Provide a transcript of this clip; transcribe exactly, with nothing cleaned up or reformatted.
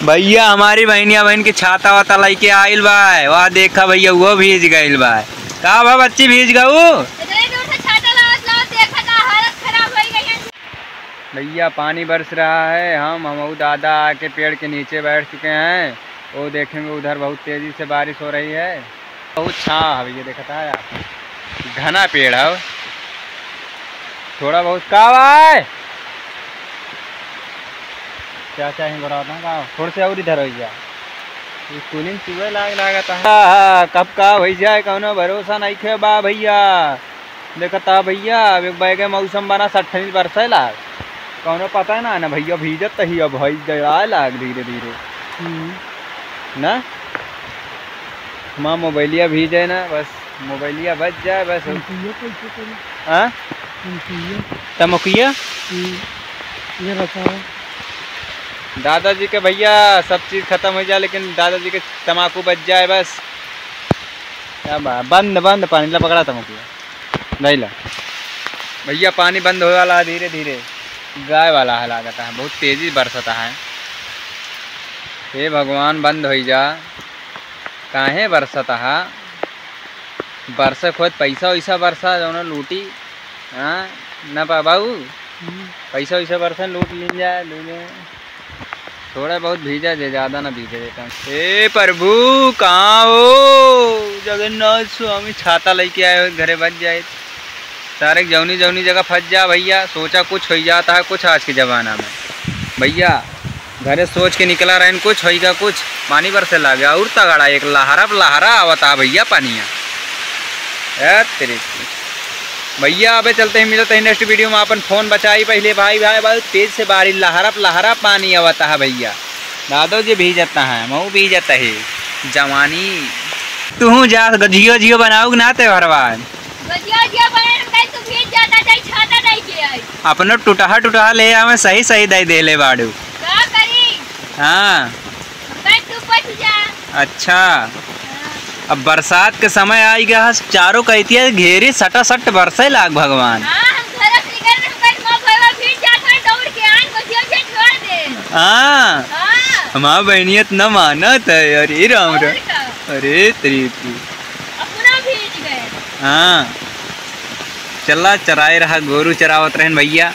भइया, हमारी बहिनिया बहिन के छाता वाता लइके आइल बा। वाह, देखा भइया, उहो भीज गइल बा। का बा बच्ची, भीज गऊ? इतने दूर से छाता लावत लावत देखा ता हालत खराब होइ गई है। भइया, पानी बरस रहा है। हम, हमऊ दादा आके पेड़ के नीचे बैठ चुके हैं। वो देखेंगे, उधर बहुत तेजी से बारिश हो रही है। बहुत छाँह है भइया, देखत है आप, घना पेड़ है। थोड़ा बहुत का बा? क्या चाहे बड़ा ना का? थोड़े से और इधर होइ जा। ये कुलिन चुए लाग लागत है। हाँ, हाँ, कब का होइ जाए, कौनो भरोसा नइखे बा भइया। देखत है भइया, अब एक बैगे मौसम बना, सट्ठनी बरसे लाग। कौनो पता ना, ना भइया, भीजत ही अब भइज गया लाग धीरे धीरे। हम्म। ना? हमार मोबाइलिया भीजे ना, बस मोबाइलिया बच जाए, बस। तमकुइया कैसे करी? हाँ? तमकुइया? तमकुइया? हम्म, ये बताओ। दादाजी के भइया सब चीज खतम होइ जाए, लेकिन दादाजी के तमाकू बच जाए बस। क्या बा-, बंद, बंद पानी ला, पकड़ा तमकुइया। धइला। भइया, पानी बंद होए वाला है धीरे धीरे। गाय वाला है लागत है, बहुत तेजी बरसत है। हे भगवान, बंद होइ जा। काहे बरसत है? बरसे खोत पैसा वैसा बरसा, जौन लूटी। हाँ, ना पा बाबू? हम्म। पैसा वैसा बरसा, लूट लीन जाए, लूट जाए। थोड़ा बहुत भीजा जे, ज्यादा ना भीजे देता। हे प्रभु, कहाँ हो? जगन्नाथ स्वामी, छाता लइके आए हो, घरे बच जाए। सारे जौनी जौनी जगह फंस जा भइया, सोचा कुछ होइ जाता है कुछ आज के जमाना में। भइया, घरे सोच के निकला रहन, कुछ होइगा कुछ, पानी बरसे लागे, और तगड़ा एक लहरा प लहरा आवता भइया पानिया। ए तेरे की। भइया, अबे चलते ही मिलते ही next video में। अपन फोन बचाई पहिले भाई, भाई, बहुत तेज से बारिश, लहरा प लहरा पानी आवता है भइया। दादो जी भीजता है, मऊ भीजता है। जवानी। तू जा, जियो जियो बनाऊ ना ते भरवा। गजिया गजिया बने, हम कहीं तू भीज जाता, जाई छाता नहीं के आई। अपनो टुटहा टुटहा ले आवे, सही सही दे देले बाड़ू। का करी? हाँ। हम कहीं तू बच जा। अच्छा। हाँ। अब बरसात के समय आई गया है, चारों कहती है घेरी सटा सट बरसे लाग भगवान। हाँ, हम घर से निकल रहे, हम कहीं माँ भैया भीज जाता है, दौड़ के आन, गजिया गजिया छोड़ दे। हाँ। हाँ। हमार बहनियत न मानत है, अरे राम और राम। का? अरे तेरी की। अपना भीज गए। हाँ। चला चराए रहा, गोरू चरावत रहन भइया।